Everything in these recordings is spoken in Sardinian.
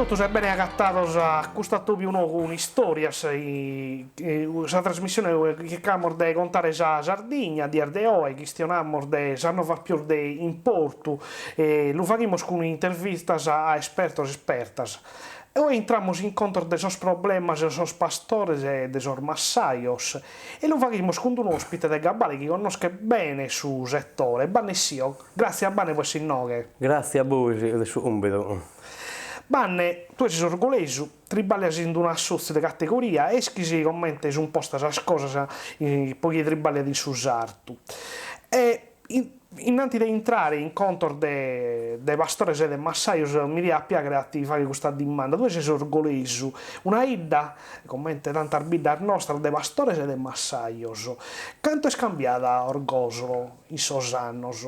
totus e bene agatados a custu atobiu nou cun Istòrias, sa trasmissione ue chircamus de contare sa Sardigna a dies de oe, chistionamus de sas novas pius de importu e lu faghimus cun intervistas a espertos e espertas. Oe intramus in contos de sos problemas de sos pastores e de sos massajos e lu faghimus cun unu òspite de gabbale chi connoschet bene su setore, Banne Sio. Gràtzias Banne pro esser inoghe. Gràtzias a bois de su cumbidu. Banne, tue ses orgolesu, triballias in unu assòtziu de categoria e ischis comente sunt postas sas cosas pro chie triballiat in su sartu. E Innanti de intrare in contos de de pastores e de massajos mi diat piaghere a ti fagher custa dimanda, tue ses orgolesu, una 'idda, comente tantas biddas nostras, de pastores e de massajos, cantu est cambiada Orgosolo in sos annos?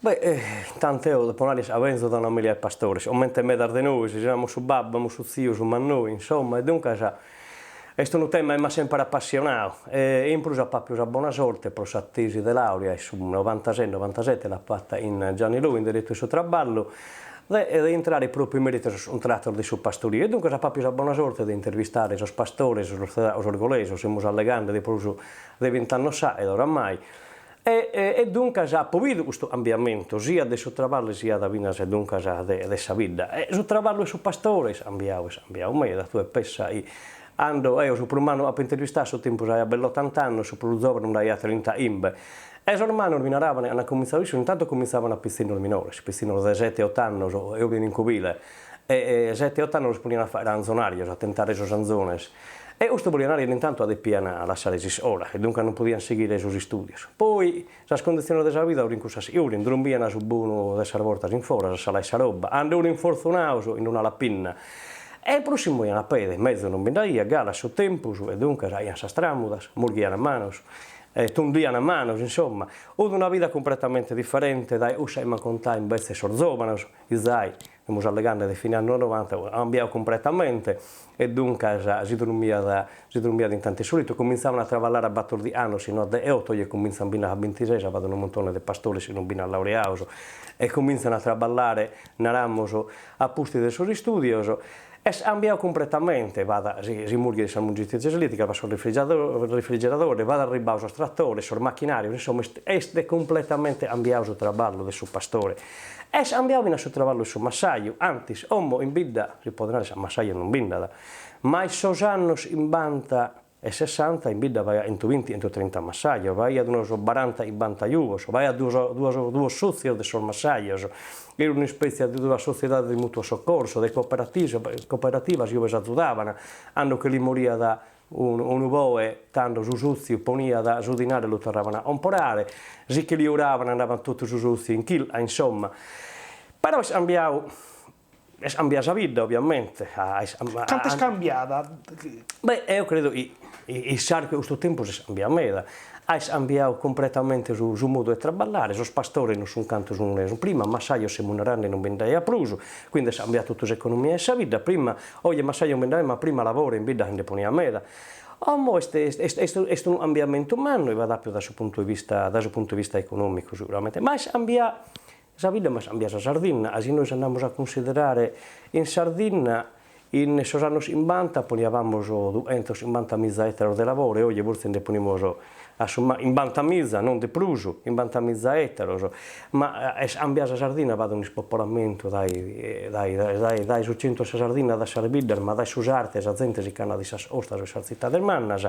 Beh, intantu eo depo narrer ca benzo da una familia 'e pastores, comente medas de nois, si amus su babbu, amus su tziu, su mannoi, insomma, e duncas Est unu tema chi m'at semper apassionadu e in prus apo àpidu sa bona sorte pro sa tesi de làurea in su novantases novantasete l'apo fata in Gianni Loy in deretu 'e su traballu de de intrare pròpiu in meritu a sos cuntratos de su pastoriu e duncas apo àpidu sa bona sorte de intervistare sos pastores sos tzeraos orgolesos, semus allegande de prus de bint'annos faet oramai E e duncas apo bidu custu cambiamentu siat de su traballu siat finas duncas de de sa bidda. E su traballu 'e su pastore est cambiau, est cambiau meda, tue pessa chi cando eo su prus mannu apo intervistadu a su tempus aiat belle otant'annos, su prus zovanu nd'aiat trintachimbe. E sos mannos mi naraban, an comintzadu issos, intantu comintzaian a pitzinnos minores, pitzinnos de sete ot'annos, eo fia in cubile, e sete ot'annos los ponian a fagher anzonarios, a tentare sos anzones. E custu boliat narrer intantu ca depian lassare s'iscola e duncas non podian sighire sos istudios. Poi sas conditziones de sa vida furin cussas chi furin, drommian su bonu de sas bortas in foras, a s'ala 'e sa roba, cando furin fortzunados in una lapinna. E in prus si moian a pede, mezos non bi nd'aiat galu a su tempus e duncas aian sas tramudas, murghian a manos, tundian a manos, insomma, fut una vida cumpletamente diferente dae cussa chi m'an contadu imbetzes sos zovanos, chi zai Semus allegande de fine annos novanta, at cambiadu cumpletamente e duncas si drommiat si drommiat in tanti su litu, comintzaian a traballare a battordighi annos si no a degh'e-oto, oje comintzan finas a bintises, b'at unu muntone de pastores chi non finas laureados e comintzan a traballare, naramus, a pustis de sos istudios, est cambiadu cumpletamente, b'at si si murghet sas mungitrices eletricas, b'at sos refrigeradores, b'at arribbadu sos tratores, sos machinarios, insomma est est cumpletamente cambiadu su traballu de su pastore. Est cambiadu finas su traballu 'e su massaju, antis, como in bidda, si podet narrer, massajos non bi nd'at, ma in sos annos chimbanta e sessanta in bidda b'aiat chentubinti, chentutrinta massajos, b'aiat unos baranta chimbanta jugos, b'aiat duos duos duos sotzios de sos massajos, era un'ispètzia de duas sotziedades de mutuo soccorso, de cooperativas ue s'azudaban, cando che li moriat Unu unu boe, tando su sotziu poniat su dinare e lu torraban a comporare, si che li 'uraban andaban totu su sotziu in chilca, insomma. Però est cambiadu, est cambiada sa bidda ovviamente, Cantu est cambiada? Beh, eo credo chi in s'arcu 'e custu tempus est cambiada meda, est cambiadu cumpletamente su su modu 'e traballare, sos pastores non sun cantu sun prima, massajos semus narende non bi nd'aiat prus, quindi est cambiada totu s'economia 'e sa bidda, prima Oje massaju bi nd'aiat ma prima lavore in bidda nde poniat meda. Como est est est unu cambiamentu mannu chi b'at apidu dae su puntu 'e vista dae su puntu 'e vista economicu seguramente, ma est cambià sa bidda ma est cambià sa Sardinna, ca si nois andamus a cunsiderare in Sardinna in sos annos chimbanta poniavamus dughentoschimbantamiza ettaros de lavore, oje fortzis nde ponimus a su chimbantamiza, non de prus, chimbantamiza ettaros, ma est cambià sa Sardinna, b'at un'ispopolamentu dae dae dae dae su centru 'e sa Sardinna, dae sas biddas, ma dae su sartu sa zente si ch'andat in sas costas o in sas tzitades mannas,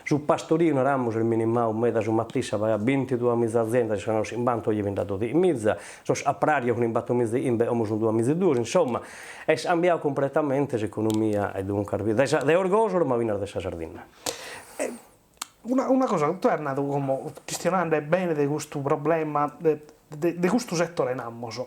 su pastoriu naramus est minimadu meda su matessi, b'aiat bintiduamiza aziendas in sos annos chimbanta, oje bi nd'at dodighimiza, sos caprarios fin battomiza e chimbe, como sun duamiza e duos, insomma est cambiadu cumpletamente s'economia e duncas de Orgosolo ma finas de sa Sardinna. Una una cosa, tue as nadu como, chistionande bene de custu problema de de custu setore namos,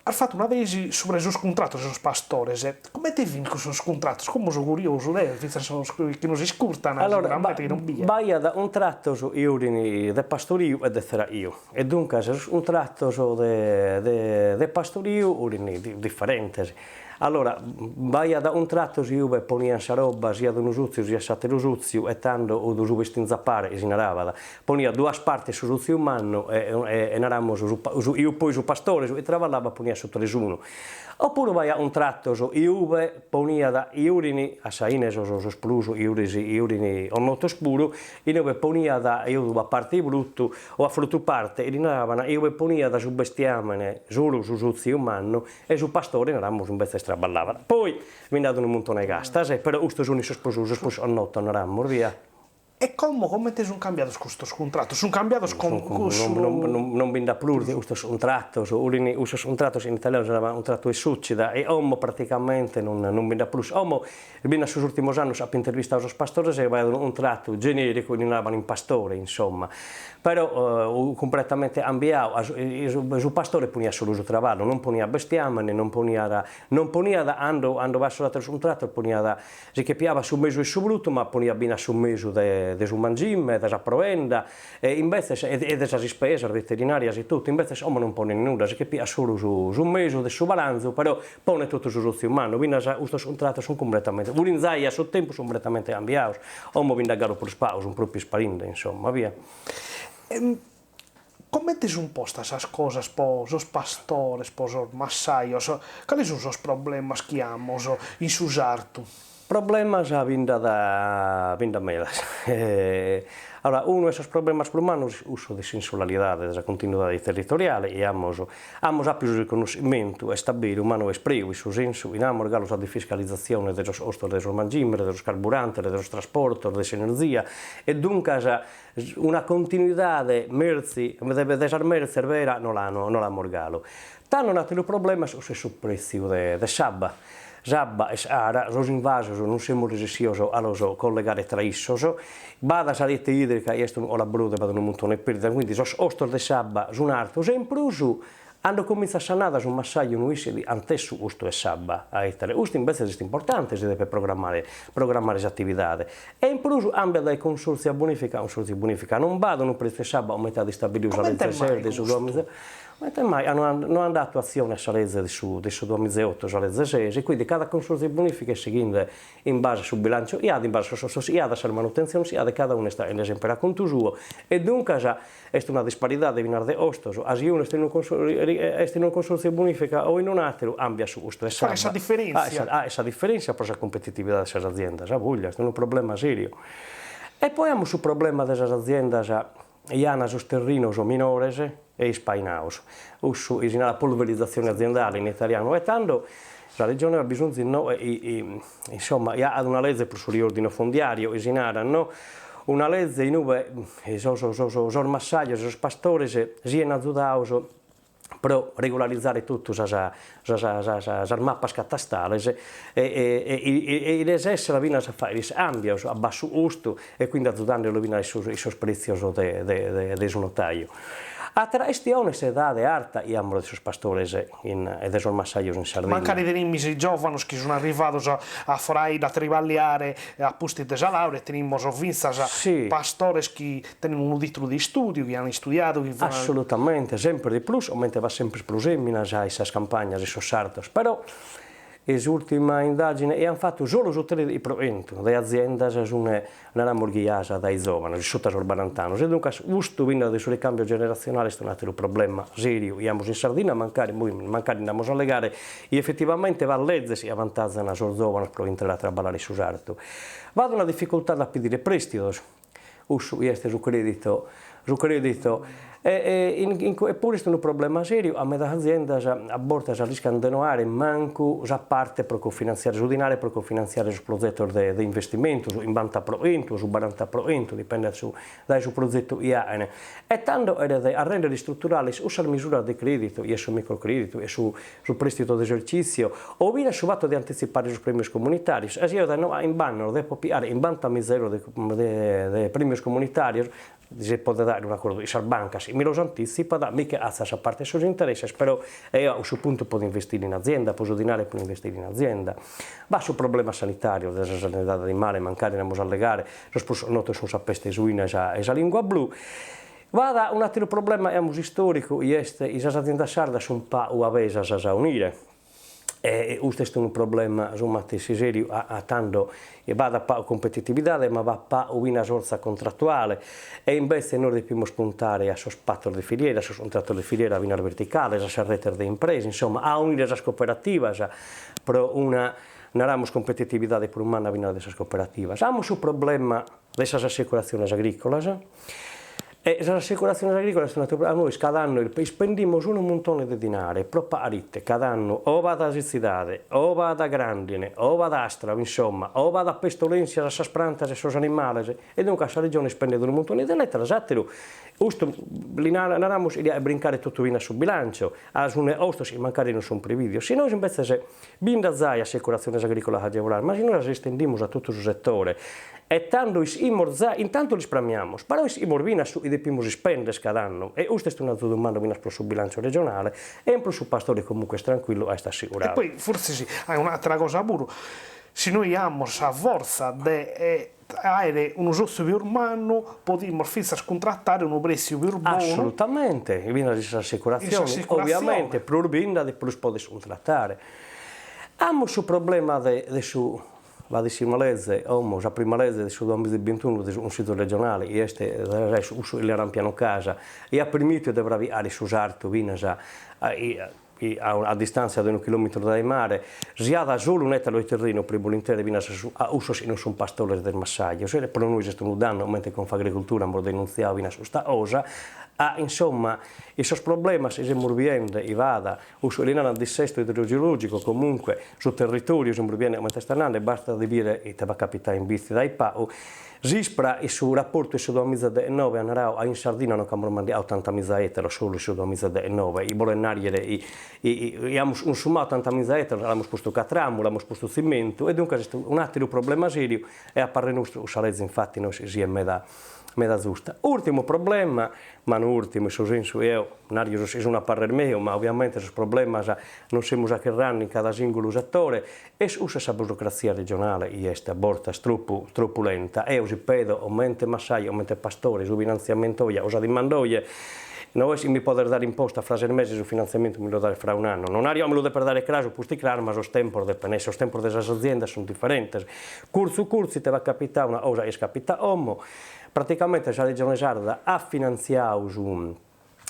as fatu una tesi subra 'e sos cuntratos de sos pastores, comente fin cussos cuntratos? Como so curiosu deo e fintzas sos chi nos iscurtan seguramente chi non bien. B'aiat cuntratos chi 'urin de pastoriu e de tzerachiu e duncas sos cuntratos de de de pastoriu 'urin diferentes. Allora, b'aiat untratos iube ponian sa roba siat unu sotziu siat s'ateru sotziu e tando 'ut su pestinzu a pare, si narabat, poniat duas partes su sotziu mannu e e naramus su iu poi su pastore su chi traballabat poniat su tresunu. Oppuru b'aiat untratos iube poniat chi 'urin a sa 'ine sos sos prus chi 'uris chi 'urin connotos puru, inube poniat 'iu una parte 'e fruttu o a fruttu parte, li naraban, iube poniat su bestiamene solu su sotziu mannu E su pastore, naramus, imbetzes traballabat. Poi bi nd'at unu muntone 'e castas, e però custos sun sos prus sos prus connotos, naramus, via. E como comente sun cambiados custos cuntratos? Sun cambiados con cussu. Non non bi nd'at prus de custos cuntratos, 'urin cussos cuntratos in italianu si naraban cuntratu 'e sucida e como praticamente non non bi nd'at prus. Como finas sos urtimos annos apo intervistadu sos pastores e b'aiat unu cuntratu genericu, li naraban in pastore, insomma, però cumpletamente cambiadu, su pastore poniat solu su traballu, non poniat bestiamene, non poniat, non poniat ando ando b'at sos ateros cuntratos poniat, si che piabat su mesu 'e su frutu, ma poniat finas su mesu de de su mangime, de sa proenda, e imbetzes e de sas ispesas veterinarias e totu, imbetzes como non ponet nudda, si che piat solu su su mesu de su balanzu, però Ponet totu su sotziu mannu, finas custos cuntratos sunt cumpletamente, furint zai a su tempus cumpletamente cambiados, como bi nd'at galu prus pagu, sunt propriu isparinde, insomma, via. Comente sunt postas sas cosas po sos pastores, po sos massajos? Cales sunt sos problemas chi amus in su sartu? Problemas bi nd'at bi nd'at medas. Allora, unu 'e sos problemas prus mannos est cussu de s'insularidade, de sa continuidade territoriale, chi amus amus apidu su riconnoschimentu, est a beru, ma no est preu in su sensu chi amus galu sa defiscalizatzione de sos costos de sos mangimes, de sos carburantes, de sos trasportos, de s'energia, e duncas una continuidade mertzi de sas mertzes bera no la no l'amus galu. Tando un'ateru problema est cussu 'e su pretziu de s'abba, S'abba est cara, sos invasos non semus resessios a los collegare tra issos, b'at sa rete idrica chi est unu colabrodu e b'at unu muntone 'e perdidas, quindi sos costos de s'abba sun artos e in prus cando comintzat s'annada su massaju no ischit ant'est su costu 'e s'abba a 'etare, custu imbetzes est importante si depet programmare programmare s'atividade e in prus cambiat dae consortziu a bonifica a consortziu bonifica, non b'at unu pretziu 'e s'abba comente at istabilidu sa leze ses de su duamiza Comente mai no an datu atzione a sa leze de su de su duamiza e oto, sa leze ses, e quindi cada consortziu 'e bonifica est sighende in base a su bilanciu chi at, in base a sos costos chi at, a sas manutentziones chi at, e cada unu est faghende semper a contu suo, e duncas est una disparidade finas de costos, a si unu est in unu est in unu consortziu 'e bonifica o in un'ateru cambiat su costu 'e s'abba. Faghet sa diferentzia. Ah, sa diferentzia pro sa cumpetitividade de sas aziendas, a voglia, est unu problema seriu. E poi amus su problema de sas aziendas Chi an sos terrinos minores e ispainados, cussu chi si narat polverizatzione aziendale in italianu, e tando sa Regione at bisonzu no insomma chi at una leze pro su riordino fondiario chi si narat no, una leze in ue sos sos massajos e sos pastores sien azudados pro regularizare totu sas sas mapas catastales e e resessere finas a fagher iscambios a bassu costu e quindi azudandelu finas in sos pretzios de de de su notaju. Atera chistione est s'edade arta chi amus de sos pastores in e de sos massajos in Sardigna. Mancari tenimis giovanos chi sun arrivados a foraida a triballiare a pustis de sa laurea, tenimus fintzas pastores chi Tenen unu titulu de istudiu, chi an istudiadu, chi. Assolutamente, semper de prus, comente b'at semper prus eminas in sas campagnas, in sos sartos, però in s'urtima indagine chi an fatu solu su tredeghi pro chentu de aziendas sun, naramus, ghiadas dae zovanos, suta sos barant'annos, e duncas custu finas de su ricambio generazionale est un'ateru problema seriu chi amus in Sardinna, mancari, mancari nd'amus a allegare, chi efetivamente b'at lezes chi avantazan sos zovanos pro intrare a traballare in su sartu. B'at una dificultade a pedire prestidos, Cussu chi est su credito, su credito e e e puru est unu problema seriu, a medas aziendas a bortas arriscan de no àere mancu sa parte pro cofinantziare, su dinare pro cofinantziare sos prozetos de de investimentu, su chimbanta pro chentu o su baranta pro chentu, dipendet su dae su prozetu chi aen. E tando cheret a render istruturales cussas misuras de creditu, chi est su microcreditu, chi est su su prestito d'esercizio, o finas su fatu de antitzipare sos premios comunitarios, si eo dae no a chimb'annos depo piare chimbantamiza euros de de premios comunitarios, si podet aer un'acordu chin sas bancas chi mi los antitzipat, mi che 'atzat sa parte 'e sos interesses, però eo a cussu puntu podo investire in azienda, apo su dinare pro investire in azienda. B'at su problema sanitariu de sa sanidade animale, mancari nd'amus a allegare, sos prus connotos sun sa peste suina e sa e sa lingua blu. B'at un'àteru problema, amus istòricu, chi est chi sas aziendas sardas sunt pagu avesas a s'aunire. E custu est unu problema su matessi seriu a tando b'at pagu cumpetitividade ma b'at pagu finas fortza contratuale e imbetze nois depimus puntare a sos patos de filiera, a sos cuntratos de filiera finas verticales, a sas retes de impresa, insomma a aunire sas cooperativas pro una naramus cumpetitividade prus manna finas de sas cooperativas. Amus su problema de sas assicuratziones agricolas E sas assicuratziones agricolas est un'ateru problema, nois cada annu ispendimus unu muntone de dinare pro pagare ite, cada annu o b'at sitzidade, o b'at grandine, o b'at astrau, insomma, o b'at pestolentzias a sas prantas e sos animales, e duncas sa Regione ispendet unu muntone de letteras, àteru, custu li naramus diat brincare totu finas su bilancio, a sun costos chi mancari non sun previdios, si nois imbetzes bi nd'at zai assicuratziones agricolas agevoladas, ma si nois las estendimus a totu su setore E tando ischimus za, intantu l'ispramiamus, però ischimus finas su chi depimus ispender cada annu, e custu est un'azudu mannu finas pro su bilanciu regionale, e in prus su pastore comunque est tranquillu ca est assicuradu. E poi fortzis un'atera cosa puru, si nois amus sa fortza de aere unu sotziu pius mannu, podimus fintzas cuntrattare unu pretziu pius bonu. Assolutamente, finas in s'assicurazione, ovviamente, prus bi nd'at e prus podes cuntrattare. Amus su problema de su B'at essiu una leze, como, sa prima leze de su duamiza e bintunu de su Cunsìgiu regionale, chi est cussu chi li naran piano casa, chi at permìtiu de fraigare su sartu finas a a distàntzia de unu chilòmetru dae mare, si at solu un'ètaru 'e terrinu pro bolenteri finas a cussos chi non sunt pastores e massajos, e pro nois est unu dannu, comente Confagricoltura amus denuntziadu finas custa cosa, a insomma, in sos problemas chi semus biende chi b'at Cussu li naran dissesto idrogeologico, comunque su territoriu semus biende comente est andende, bastat de biere ite b'at capitadu in Bitzi dae pagu, s'ISPRA in su raportu 'e su duamiza e deghennoe at naradu ca in Sardinna no ch'amus mandiadu otantamiza ètaros solu in su duamiza e deghennoe, chi bolet nàrrere chi amus cunsumadu otantamiza ètaros, l'amus postu catramu, l'amus postu tzimentu e duncas est un'àteru problema sèriu e a parre nostru cussa leze infati no siet meda meda zusta. Ùrtimu problema, ma no ùrtimu in su sensu chi eo nario sos chi sun a parrer meu, ma oviamente sos problemas non semus acherrande in cada singulu setore, est cussa 'e sa burocratzia regionale chi est a bortas tropu tropu lenta. Eo si pedo comente massaju, comente pastore, su finantziamentu oje o sa dimanda oje, no est chi mi podes dare imposta fra ses meses su finantziamentu mi lu dades fra un'annu, no nario mi lu depes dare cras o pusticras, ma sos tempos depen esser, sos tempos de sas aziendas sun diferentes, Curtzu curtzu ite b'at capitau una cosa chi est capità como, praticamente sa Regione Sarda at finantziau su,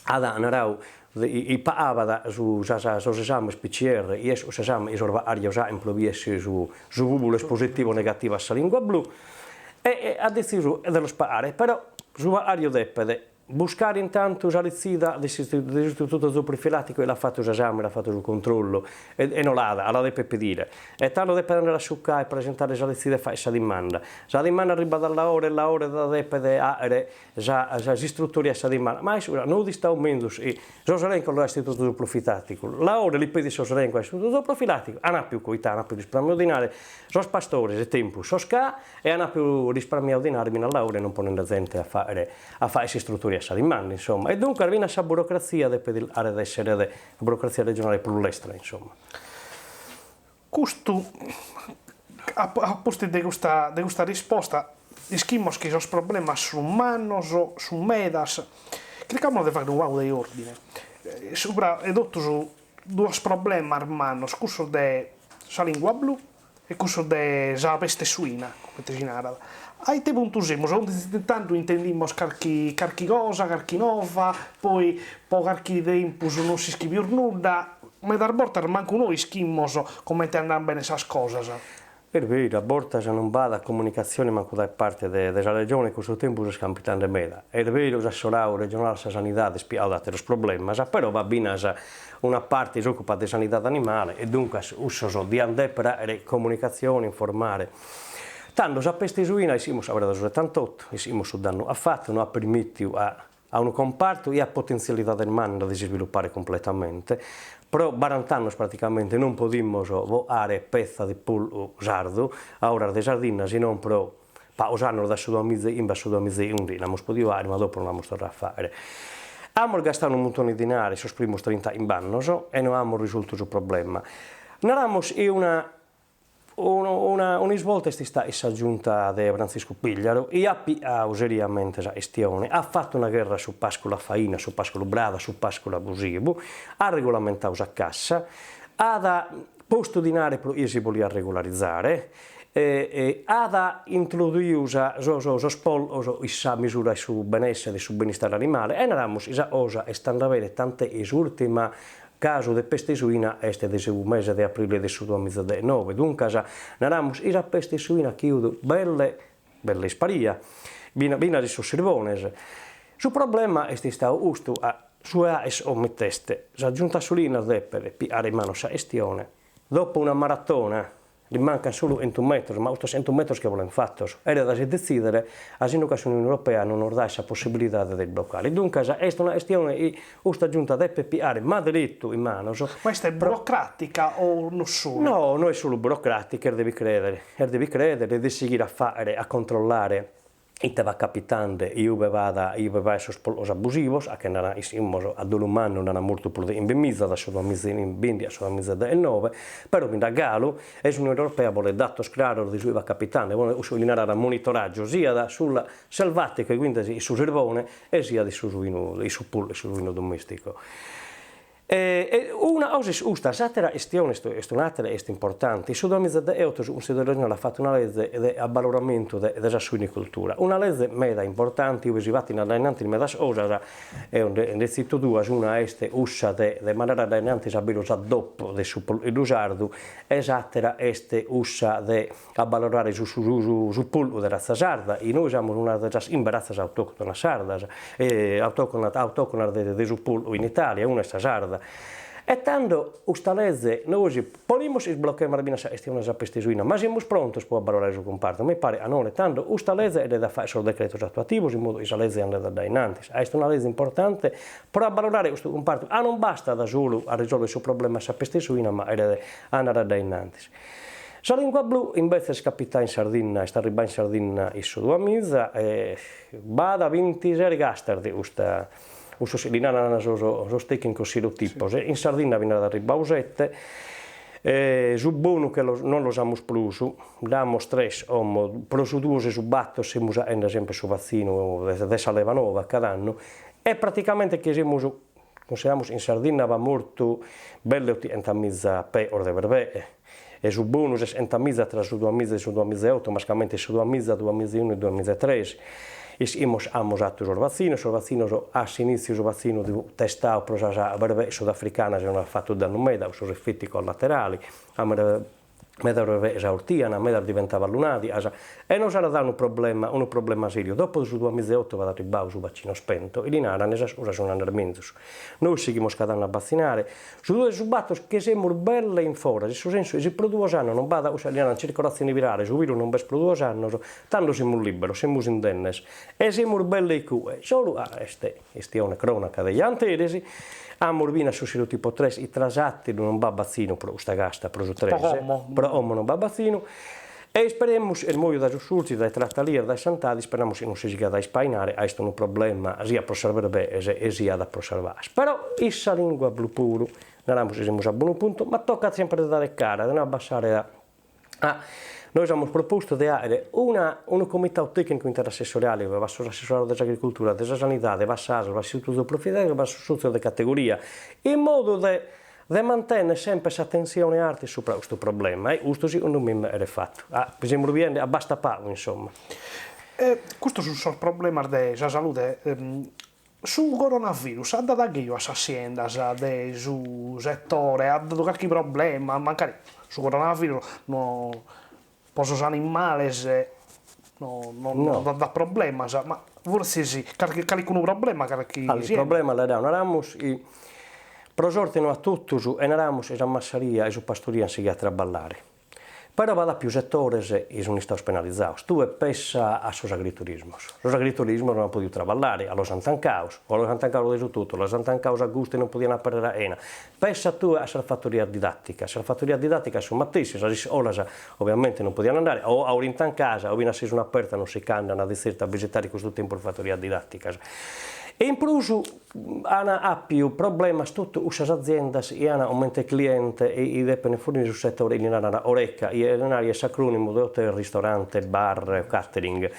at narau chi pagabat su sos esames PCR, chi est s'esame chi sos baarios aen pro bier si su su pubulu est positivu o negativu a sa lingua blu, e at detzisu de los pagare, però su baariu depet Buscare intantu sa retzida de s'istituto zooprofilattico chi l'at fatu s'esame, l'at fatu su controllu e no l'at, a la depet pedire. E tando depet andare a su CAI e presentare sa retzida e fagher sa dimanda. Sa dimanda arribat a Laore e Laore da depet àere sa s'istruttoria 'e sa dimanda. Ma issu no fit istadu menzus chi sos elencos los at s'istituto zooprofilattico. Laore li pedit sos elencos a s'istituto zooprofilattico, an àpiu coitadu, an àpiu risparmiadu dinare sos pastores e tempus sos ca e an àpiu risparmiadu dinare finas Laore non ponende zente a fàghere a fagher s'istruttoria 'e sa dimanda, insomma, e duncas finas sa burocratzia depet àere de essere de burocratzia regionale prus lestra, insomma. Custu, a pustis de custa de custa risposta, ischimus chi sos problemas sun mannos, sun medas, chircamus de fagher unu pagu de ordine subra 'e totus duos problemas mannos, cussos de sa lingua blu e cussos de sa peste suina, comente si narat. A ite puntu semus? Onzi tantu intendimus carchi carchi cosa, carchi nova, poi po carchi tempus non s'ischit pius nudda, medas bortas mancu nois ischimus comente andan bene sas cosas. Est beru, a bortas non b'at comunicatzione mancu dae parte de sa Regione, custu tempus est capitende meda. Est beru, s'assessoradu regionale a sa sanidade est piadu de àteros problemas, però b'at finas una parte chi s'ocupat de sanidade animale e duncas cussos diant dèpere àere comunicatzione, informare. Tando sa peste suina ischimus aberta dae su setantotu, ischimus su dannu at fatu, no at permìtiu a a unu compartu chi at potentzialidades mannas de s'isvilupare cumpletamente, pro barant'annos praticamente non podimus boare petza de pollu sardu a oras de Sardinna si non pro pagos annos dae su duamiza e chimbe a su duamiza e undixi l'amus podiu fàghere ma dopo non l'amus torradu a fàghere. Amus gastadu unu muntone de dinari sos primos trintachimb'annos e no amus risoltu su problema. Naramus chi una Una un'isvolta est istada in sa giunta de Frantziscu Pigliaru, chi at pigadu seriamente sa chistione, at fatu una gherra a su pasculu a faina, a su pasculu brada, a su pasculu abusivu, at regulamentadu sa cassa, at. Postu dinare pro chie si boliat regularizare e at introduiu sa sos sos pollos in sa misura 'e su benessere e su benistare animale e naramus chi sa cosa est andada bene tant'è chi s'urtima casu de peste suina est de su mese de aprile de su duamiza e deghennoe, duncas naramus chi sa peste suina chi 'ut belle belle isparia, finas in sos sirbones. Su problema est istadu custu, a su 'e omiteste, sa Giunta Solinas depet piare in manos sa chistione, dopo una maratona, li mancan solu chentu metros, ma custos chentu metros che bolen fatos, cheret a si detzidere, a si no ca s'Unione Europea non nos daet sa possibilidade de isblocare. Duncas est una chistione chi custa Giunta depet piare ma deretu in manos. Ma est burocratica o no solu? No, no est solu burocratica, est de bi crèdere, est de bi crèdere, de sighire a fàghere, a controllare Ite b'at capitande iube b'at iube b'at sos pollos abusivos, a che nd'an ischimus a dolu mannu nd'an mortu prus de chimbemiza dae su duamiza e bindighi a su duamiza e deghennoe, però bi nd'at galu e s'Unione Europea bolet datos craros de su chi b'at capitande, bolet cussu chi li narat monitoraggiu siat sul selvatico e quindi in su sirbone e siat in su suinu in su pullu in su suinu domestico. E una cosa est custa, s'atera chistione est est un'atera e est importante, in su duamiza e degheoto su Cunsìgiu Regionale at fatu una leze de abaloramentu de de sa suinicoltura, una leze meda importante ue si fatin a dae innantis medas cosas, eo nde nde tzito duas, una est cussa de de mandare a dae innantis a beru sa DOP de su polleddu sardu e s'atera est cussa de abalorare su su su pullu de ratza sarda, chi nois amus una de sas chimbe ratzas autòctonas sardas, autòctonas de de su pullu in Italia, una est sa sarda. E tando custa leze nois podimus isblochemus finas sa chistione de sa peste suina, ma semus prontos pro abalorare su cumpartu? Mi paret ca none. Tando custa leze cheret a fagher sos decretos atuativos in modu chi sa leze andet a dae in antis. Est una leze importante pro abalorare custu cumpartu, ca non bastat solu a risolvere su problema de sa peste suina, ma cheret andare a dae in antis. Sa lingua blu imbetzes est capitada in Sardinna, est arribada in Sardinna in su duamiza e b'at bintises castas de custa, custos li naran sos sos tecnicos sierotipos, in Sardinna bi nd'at arribbadu sete, e su bonu che los non los amus prus, nd'amus tres como, pro su duos e su bator semus aende sempre su vatzinu de de sa leva nova cada annu e praticamente che semus Cunsideramus in Sardinna b'at mortu belle otighentamiza peos de berbeghe e su bonu sessentamiza tra su duamiza e su duamiza e oto, mascamente su duamiza, duamiza e unu e duamiza e tres. Ischimus amus atu sos vatzinos, sos vatzinos a s'initziu su vatzinu fut testadu pro sas berbeghes sudafricanas e no at fatu dannu meda, cun sos effetti collaterali, Medas berbeghes aortian, medas diventaban lunadias e nos at dadu unu problema, unu problema seriu. Dopo de su duamiza e oto b'at arribbadu su vaccino spento e li naran sas cosas sun andadas menzus. Nois sighimus cada annu a vatzinare. Su duos e su bator che semus belle in foras, in su sensu chi si pro duos annos non b'at cussa li naran circolatzione virale, su virus non b'est pro duos annos, tando semus liberos, semus indennes e semus belle icue. Solu ca est Chistione cronaca de janteris, amus finas su sierotipo tres, chi tra s'àteru non b'at vatzinu pro custa casta, pro su tres, pro como non b'at vatzinu, e isperemus, est mòiu dae su Sulcis, dae Tratalias, dae Santadi, isperamus chi non si sigat a ispainare, ca est unu problema siat pro sas berbeghes e siat pro sas vacas. Però in sa lingua blu puru, naramus chi semus a bonu puntu, ma tocat semper de dare cara, de no abbassare a Ah, nois amus propostu de àere una unu comitadu tècnicu interassessoriale ue b'at sos assessorados de s'agricultura, de sa sanidade, b'at s'ASL, b'at s'istitutu zooprofilattico, b'at sos sòtzios de categoria, in modu de de mantènnere semper s'atentzione arta subra custu problema e custu segundu mime cheret fatu. Ah, bi semus biende, abbastat pagu insomma. E custos sunt sos problemas de sa salude Su coronavirus at dadu aghiu a sas siendas de su setore, at dadu carchi problema, mancari su coronavirus no pro sos animales no no dat problemas, ma fortzis carchi calicunu problema carchi sienda. Problema l'at dadu, naramus chi pro sorte no a totus e naramus chi sa massaria e su pastoriu an sighidu a traballare. Però b'at àpiu setores chi sun istados penalizados. Tue pessa a sos agriturismos. Sos agriturismos no an podidu traballare, a los an tancados, o los an tancados de su totu, o los an tancados a gustu e non podian aperrer a chena. Pessa tue a sas fatorias didàticas. Sas fatorias didàticas su matessi, sas iscolas oviamente non podian andare, o aurint in casa, o finas si sun apertas non si ch'andan de tzertu a visitare in custu tempus fatorias didàticas. E in prus An àpiu problemas totu cussas aziendas chi an comente cliente e chi depen fornire su setore chi li naran Horeca, chi cheret narrer s'acronimu de hotel, ristorante, bar, catering.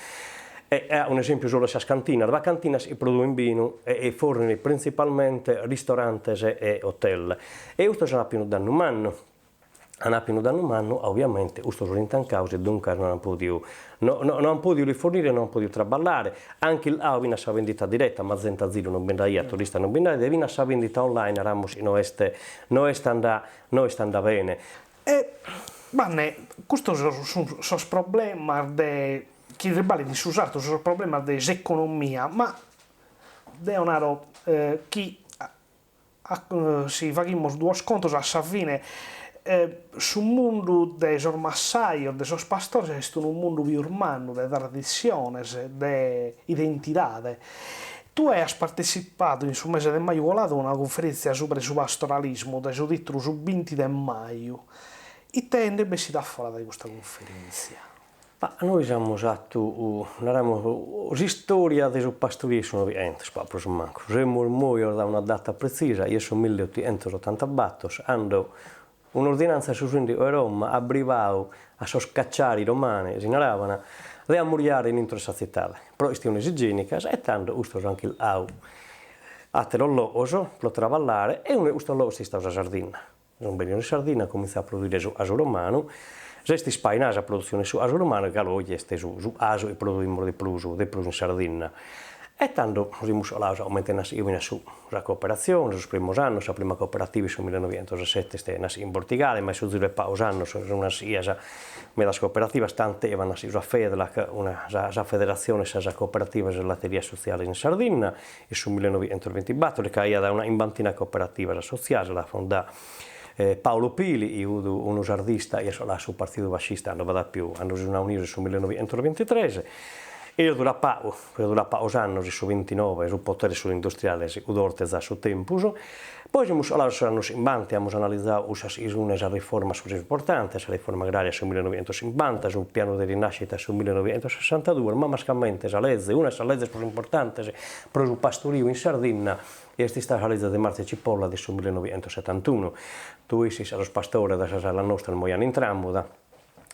E un'esempiu solu 'e sas cantinas, b'at cantinas chi produin binu e fornin printzipalmente ristorantes e hotel e custos an àpiu unu dannu mannu. An apiu unu dannu mannu, oviamente, custos sunt intancados e duncas no an podiu no no no an podiu rifornire e no an podiu traballare, an chircadu finas sa vendita diretta, ma zente a ziru non bi nd'aiat, turistas non bi nd'aiat e finas sa vendita online naramus chi no est no est andà no est andà bene. E Banne, custos sunt sos problemas de chi triballit in su sartu, sos problemas de s'economia, ma deo naro chi si faghimus duos contos a sa fine su mundu de sos massajos, de sos pastores est unu mundu pius mannu de tradissiones, de identidade. Tue as partetzipadu in su mese de maju coladu a una cunferèntzia subra su pastoralismu dae su tìtulu Su binti de maju. Ite nd'est bessidu a fora dae custa cunferèntzia? Ma nois amus atu, naramus, s'istòria de su pastoriu in su Noighentos, pagu prus o mancu. Semus mòios dae una data pretzisa, chi est su milliotighentosotantabator, cando un'ordinàntzia de su sìndigu 'e Roma at brivadu a sos cacciari romani, si naraban, de ammurjare in intro 'e sa tzitade, pro chistiones igienicas, e tando custos an chircadu àteros logos pro traballare e unu 'e custos logos est istadu sa Sardinna. Sun bennidos in Sardinna, an comintzadu a produire su 'asu romanu, s'est ispainada sa produtzione 'e su 'asu romanu e galu oje est su su 'asu chi produimus de prus de prus in Sardinna. E tando semus colados a comente est naschidu finas su sa cooperatzione, sos primos annos, sa prima cooperativa in su millenoighentos e sete est naschida in Bortigale, ma in su ziru 'e pagos annos sun naschidas medas cooperativas, tant'e chi b'at naschidu sa Fedlac, una sa sa federatzione 'e sas cooperativas e laterias sotziales in Sardinna, In su millenoighentos bintibattor ca aiat una chimbantina 'e cooperativas assotziadas, l'at fundà Paolo Pili, chi fut unu sardista chi est coladu a su partidu fascista cando b'at apiu, cando si sun aunidos in su millenoighentos bintitres, e est duradu pagu, est duradu pagos annos, in su bintinoe su potere 'e sos industriales fut forte a su tempus. Poi semus colados a sos annos chimbanta e amus analizadu cussas chi sun sas riformas prus importantes, sa riforma agraria 'e su millenoighentos chimbanta, su pianu de rinascita 'e su millenoighentos sessantaduos, ma mascamente sa leze, una 'e sas lezes prus importantes pro su pastoriu in Sardinna, chi est istada sa leze de Marzio Cipolla de su millenoighentos setantunu. Tue ischis ca sos pastores de sas alas nostras moian in tràmuda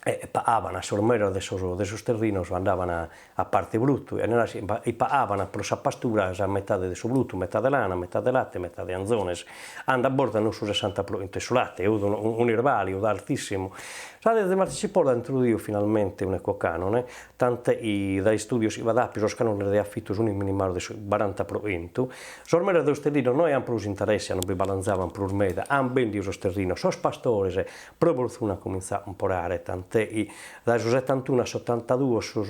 e pagaban sos meres de sos de sos terrinos andaban a parte brutu e naras chi pagaban pro sa pastura sa metade de su brutu, metade lana, metade latte, metade anzones, cando a bortas non su sessanta pro chentu 'e su latte, fut un'isbàliu altissimu. Sa leze de Marzio Cipolla at introduidu finalmente un'equo canone, tant'e chi dae istudios chi b'at apiu sos canones de afitu sun minimados de su baranta pro chentu, Sos meres de sos terrinos no aian prus interesse, non bi balanzaban prus meda, an bendiu sos terrinos, sos pastores Pro fortuna an comintzadu a comporare, tant'e chi dae su setantunu a s'otantaduos sos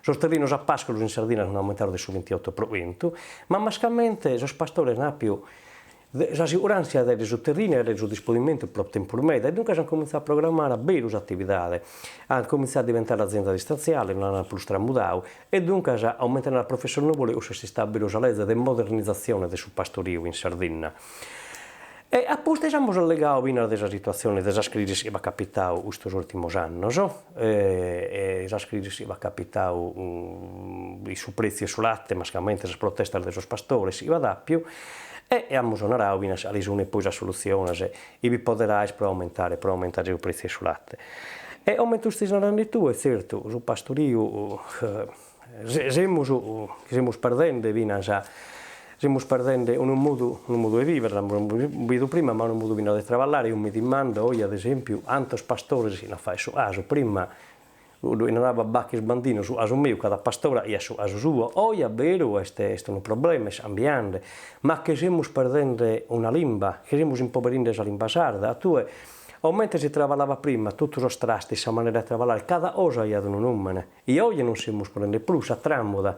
sos terrinos a pàsculos in Sardinna sun aumentados de su bintiotto pro chentu, ma mascamente sos pastores an àpiu sa siguràntzia de su terrinu e de su disponimentu pro tempus meda e duncas an comintzadu a programmare a beru s'atividade, an comintzadu a diventare azienda distantziale, non an prus tramudadu e duncas, comente narat professor Nuvoli, cussa est istada a beru sa leze de modernizatzione de su pastoriu in Sardinna. E a pustis amus allegadu finas de sa situatzione de sas crisis chi b'at capitadu custos ùrtimos annos, e sas crisis chi b'at capitadu in su prètziu 'e su late, mascamente sas protestas de sos pastores chi b'at àpiu, e amus naradu finas cali sunt poi sas solutziones chi bi podet aer pro aumentare pro aumentare su prètziu 'e su late. E comente istes narende tue, tzertu, su pastoriu Semus semus perdende finas semus perdende unu modu unu modu 'e viver, l'amus bidu prima, ma unu modu finas de traballare, eo mi dimando oje ad esempiu cantos pastores sian a fagher su 'asu, prima cuddu chi narabat Bachis Bandinu su 'asu meu, cada pastore aiat su 'asu suo, oje a beru est est unu problema, est cambiende, ma che semus perdende una limba, che semus impoberinde sa limba sarda, a tue comente si traballabat prima, totu sos trastis, sa manera 'e traballare, cada 'osa aiat unu numene I oje non semus ponende prus sa tràmuda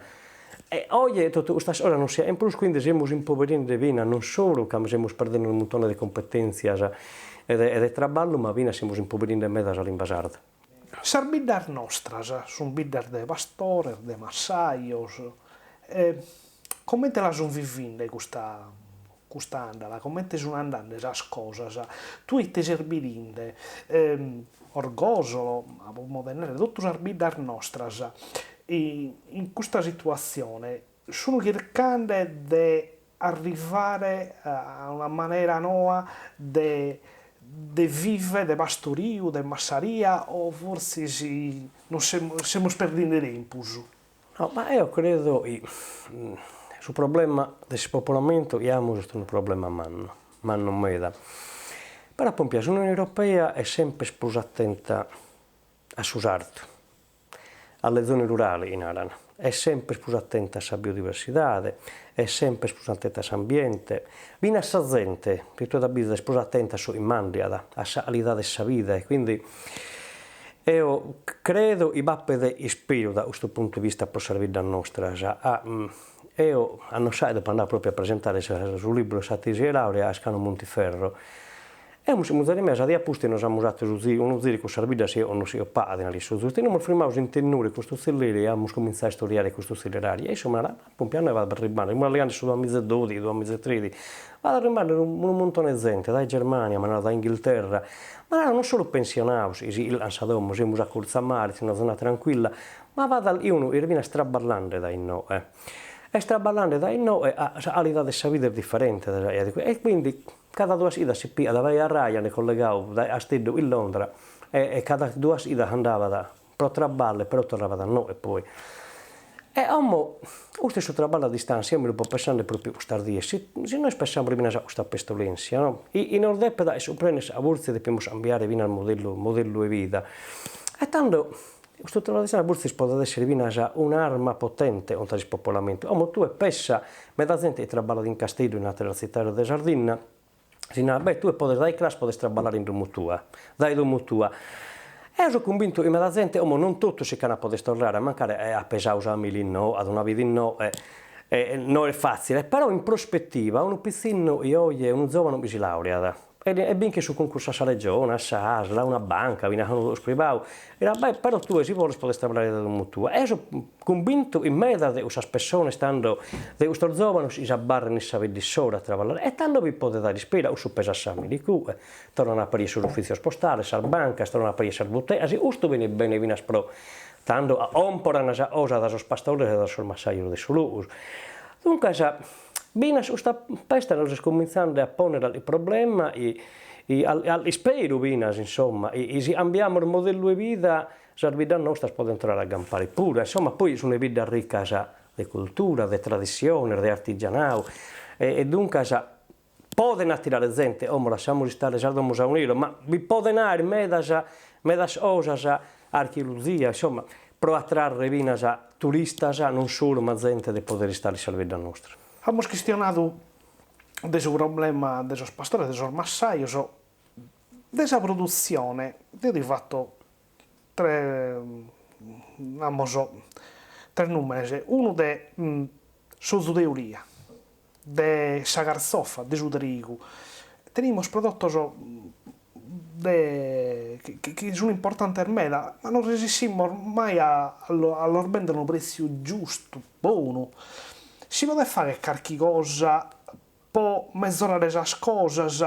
e oje totu custas cosas non si 'aen prus, quindi semus impoberinde finas non solu ca semus perdende unu muntone de cumpetèntzias e de e de traballu, ma finas semus impoberinde meda sa limba sarda. Sas biddas nostras sun biddas de pastores, de massajos, comente la sun vivinde custa custa àndala, comente sun andende sas cosas, tue ite ses bidinde, Orgosolo, ma podimus narrer totu sas biddas nostras, in custa situatzione sun chirchende de arrivare a una manera noa de de viver, de pastoriu, de massaria, o fortzis non semus semus perdinde tempus? No, ma eo credo chi su problema de s'ispopolamentu chi amus est unu problema mannu, mannu meda. Però Pompia, s'Unione Europea est semper prus atenta a su sartu, alle zone rurali, chi naran, est semper prus atenta a sa biodiversidade, est semper prus atenta a s'ambiente, finas sa zente, si tue t'abbizas, est prus atenta a su chi mandiat, a sa calidade 'e sa vida e quindi eo credo chi b'apet isperu da custu puntu 'e vista pro sas biddas nostras, a eo annos a apo andadu propriu a presentare su libru 'e sa tesi 'e laurea a Scano Montiferro E amus, muzere mea sa die a pustis nos amus atu su ziru, unu ziru in cussas biddas chi nos si pagat in su zustu, e nos amus firmados in Tennuri custu tzilleri e amus comintzadu a istoriare custu tzillerariu e issu mi narat, ma Pompi a nois b'at arribbande, semus allegande su duamiza e dodighi, duamiza e trighi, b'at arribbande unu muntone 'e zente dae Germania, m'at naradu dae Inghilterra, m'at naradu non solu pensionados chi si 'illan sa domo, semus a curtzu a mare, est una zona tranquilla, ma b'at unu chi est finas traballande dae innoe, est traballande dae innoe, a sa calidade 'e sa vida est diferente dae sa e quindi Cada duas idas si piat via Ryanair collegau dae Casteddu in Londra e cada duas idas andabat pro traballu e però torrabat a innoe poi. E como custu est su traballu a distantzia, eo mi lu fio pessande propriu custas dies, si si nois pessamus finas a custa pestulenzia no, chi nos depet aer suprenne sa fortzis depimus cambiare finas modellu modellu 'e vida. E tando custu traballu a distantzia fortzis podet essere finas un'arma potente contra s'ispopolamentu. Como tue pessa, meda zente chi traballat in Casteddu e in ateras tzitades de Sardinna, si narat, beh tue podes dae cras podes traballare in domo tua, dae domo tua. Eo so cumbintu chi meda zente, como non totus si ch'an a poder torrare, mancari at pesadu sa familia innoe, at una vida innoe, e no est fatzile, però in prospettiva unu pitzinnu chi oje, unu zovanu chi si laureat E binchet su cuncursu a sa Regione, a s'ASL, a una banca, finas a unu logu privadu, e narat, beh, però tue si boles podes traballare dae domo tua. Eo so cumbintu chi medas de cussas pessones tando, de custos zovanos, chi s'abarren in sa bidda issoro a traballare, e tando bi podet dare ispera, cussu pesat sa familia cue, torran a aperire sos ufitzios postales, sas bancas, torran a aperire sas butegas, custu benit bene finas pro, tando, comporan sa cosa dae sos pastores e dae sos massajos de su logu. Duncas Binas custa pesta nos est comintzande a ponnere calchi problema e calchi isperu finas insomma e si cambiamus modellu 'e vida sas biddas nostras podent torrare a campare puru, insomma poi sun biddas riccas de cultura, de tradissiones, de artigianadu e duncas poden attirare zente, como lassamus istare sas domos a un'euro, ma bi poden aer medas medas cosas archeolozia, insomma, pro atrarre finas turistas, non solu, ma zente de poder istare in sas biddas nostras. Amus chistionadu de su problema de sos pastores, de sos massajos, de sa produtzione, deo ti fato tres, namus, tres nùmenes, unu de s'ozu de olia, de sa cartzofa, de su trigu, tenimus prodotos de chi sun importantes meda, ma non resissimus mai a los bender a unu pretziu giustu, bonu. Si podet fagher carchi cosa po mezorare sas cosas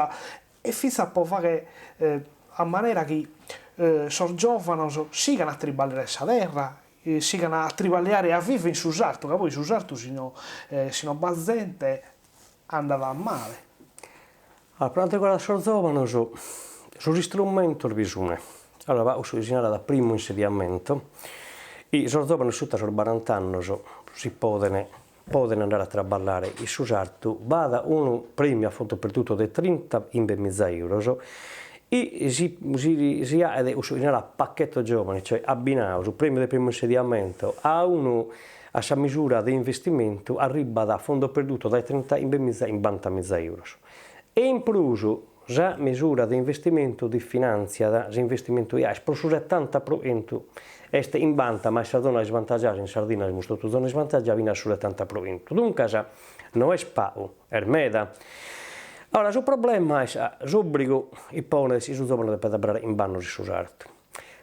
e fintzas po fagher a manera chi sos giovanos sigan a triballare sa terra, sigan a triballiare e a viver in su sartu, ca poi su sartu si no si no b'at zente andat male. Allora, pro cantu riguardat sos zovanos, sos istrumentos bi sun. Allora, b'at cussu chi si narat primu insediamento, chi sos zovanos suta sos barant'annos si poden poden andare a traballare in su sartu, b'at unu premiu a fondo perduto de trintachimbemiza euros chi si si si 'aet cussu chi si narat pacchetto giovani, cioè abbinadu su premiu de primu insediamento a unu a sa misura de investimentu arribbat a fondo perduto dae trintachimbemiza a chimbantamiza euros e in prus sa misura de investimentu ti finantziat s'investimentu chi 'aes pro su setanta pro chentu est chimbanta ma in sas zonas isvantagiadas in Sardinna semus totu zonas isvantagiadas finas su setanta pro chentu duncas no est pagu est meda Ora su problema est s'obbrigu chi ponet si su zovanu depet abarrare chimb'annos in su sartu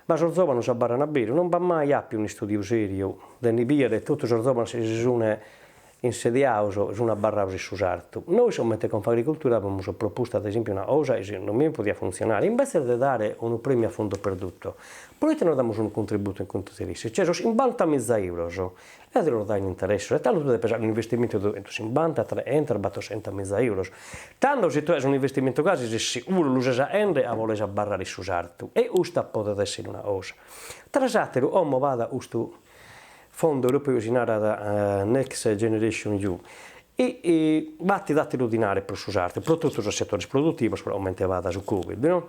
Ma sos zovanos abarran a beru, non b'at mai apiu un'istudiu seriu de ndi bìere totu sos zovanos chi si sun insediados e sun abarrados in su sartu. Nois comente Confagricoltura abemus propostu ad esempiu una cosa chi segundu mie podiat funtzionare, imbetzes de dare unu premiu a fondo perduto, proite no damus unu contributu in contu interessi, cioè sos chimbantamiza euros E ti los dae in interessos. E tando tue depes fagher un'investimentu de duechentochimbanta, trechentos, battoschentamiza euros. Tando si tue as un'investimentu gasi ses siguru lu ses 'aende a boles abarrare in su sartu. E custa podet essere una cosa. Tra s'ateru como b'at custu fondo europeu chi si narat Next Generation EU. E batit àteru dinare pro su sartu, pro totu sos setores produtivos, pro comente b'at su Covid, no?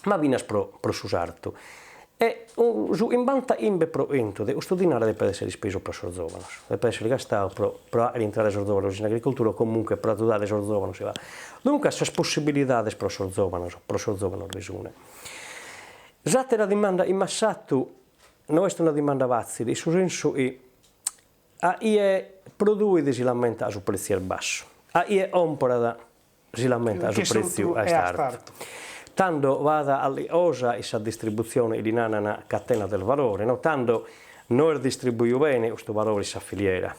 Ma finas pro pro su sartu. E su chimbantachimbe pro chentu de custu dinare depet essere ispesu pro sos zòvanos, depet essere gastadu pro pro fagher intrare sos zòvanos in agricoltura o comunque pro azudare sos zòvanos. Duncas sas possibilidades pro sos zòvanos, pro sos zòvanos bi sun. S'àtera dimanda chi m'as fatu no est una dimanda fàtzile, in su sensu chi A chie produit si lamentat ca su pretziu est bassu, a chie comporat si lamentat ca su pretziu est artu. Tando b'at calchi cosa in sa distributzione chi li naran catena del valore, no? Tando no est distribuidu bene custu valore in sa filiera.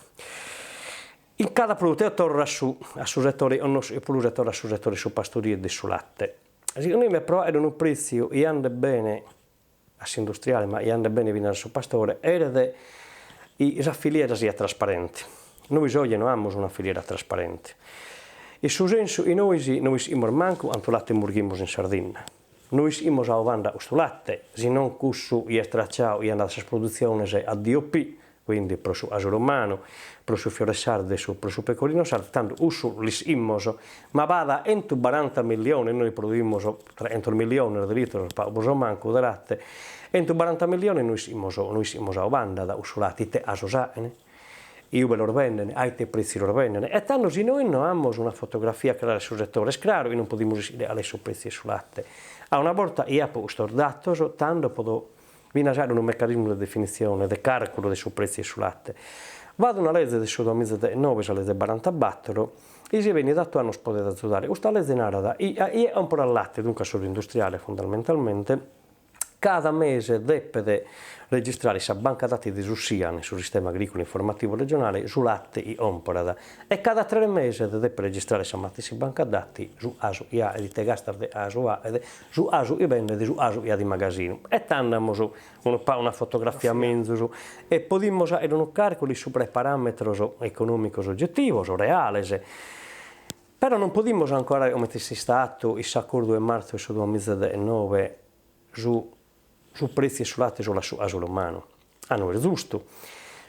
In cada produtu, eo torro a su a su setore connosco prus e torro a su setore 'e su pastoriu e de su latte. Segundu mie pro aere unu pretziu chi andet bene a s'industriale, ma chi andet bene finas a su pastore, cheret chi sa filiera siat trasparente. Nois oje no amus una filiera trasparente, in su sensu chi nois no ischimus mancu cantu latte murghimus in Sardinna, no ischimus a ube andat custu latte, si non cussu chi est tracciadu chi andat a sas produtziones a DOP, Quindi pro su casu romanu, pro su fiore sardu e su pro su pecorino sardu, tando cussu l'ischimus, ma b'at chentubaranta milliones, nois produimus trechentos milliones de litros, pagu prus o mancu, de latte, chentubaranta milliones no ischimus no ischimus a ube andat cussu latte, ite casos achen, ube los benden, a ite pretziu los benden, e tando si nois no amus una fotografia crara de su setore, est craru chi non podimus ischire cale est su pretziu 'e su latte, a una borta chi apo custos datos, tando podo Finas àere unu mecanismu de definitzione, de càrculu de su prètziu 'e su late. B'at una leze de su duamiza e deghennoe, sa leze barantabattor, chi si benit atuada nos podet azudare. Custa leze narat chi a chie comporat late, duncas sos industriales fundamentalmente, cada mese depet registrare in sa banca dati de su SIAN, su Sistema Agricolo Informativo Regionale, su late chi comporat e cada tres meses depet registrare in sa matessi banca dati su casu chi at, ite castas de casu at, Su casu chi bendet, su casu chi at in magasinu. E tando amus unu pagu una fotografia menzus e podimus àere unu càrculu subra 'e paràmetros econòmicos ogetivos, reales. Però non podimus ancora, comente est istadu in s'acordu 'e martzu 'e su duamiza e deghennoe, su su pretziu 'e su late solu a su casu romanu. Ah no est zustu.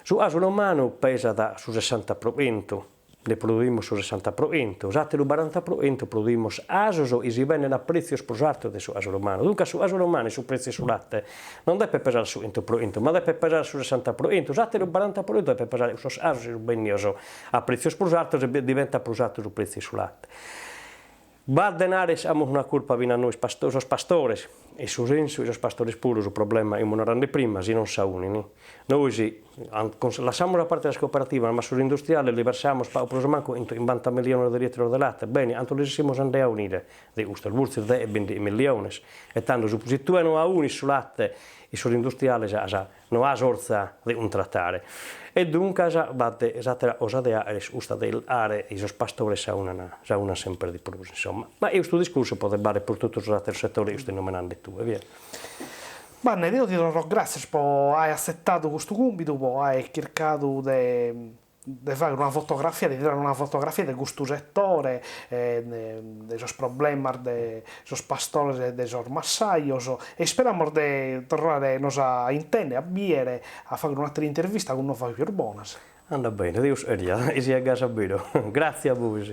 Su casu romanu pesat su sessanta pro chentu Nde produimus su sessanta pro chentu, s'àteru baranta pro chentu produimus casos chi si benden a prètzios prus artos de su casu romanu. Duncas su casu romanu in su prètziu 'e su late non depet pesare su chentu pro chentu, ma depet pesare su sessanta pro chentu, s'àteru baranta pro chentu depet pesare cussos casos chi sunt bènnios a prètzios prus artos e diventat prus artu su prètziu 'e su late. B'at de narrer amus una curpa finas nois sos pastores, in su sensu chi sos pastores puru su problema chi imus narende prima, si non s'aunin. Nois lassamus a parte sas cooperativas, ma sos industriales li versamus pagu prus o mancu chimbanta milliones de litros de late, bene, cantu lis semus andende a aunire de custos, fortzis deghe bindighi milliones, e tando si tue no aunis su late in sos industriales as No as fortza de cuntratare. E duncas b'at s'àtera cosa de àere custa de àere chi sos pastores s'aunan, s'aunan semper de prus, insomma. Ma custu discursu podet bàlere pro totu sos àteros setores chi isto nomenende tue, via. Banne, deo ti torro gràtzias pro aer atzetadu custu cumbidu, pro aer chircadu de de fagher una fotografia, de tirare una fotografia de custu setore, de sos problemas de sos pastores e de sos massajos e isperamos de torrare nos a intender, a biere, a fagher un'atera intervista cun novas pius bonas. Andat bene, Deus cheriat, chi siat gasi a beru. Gratzie a bois.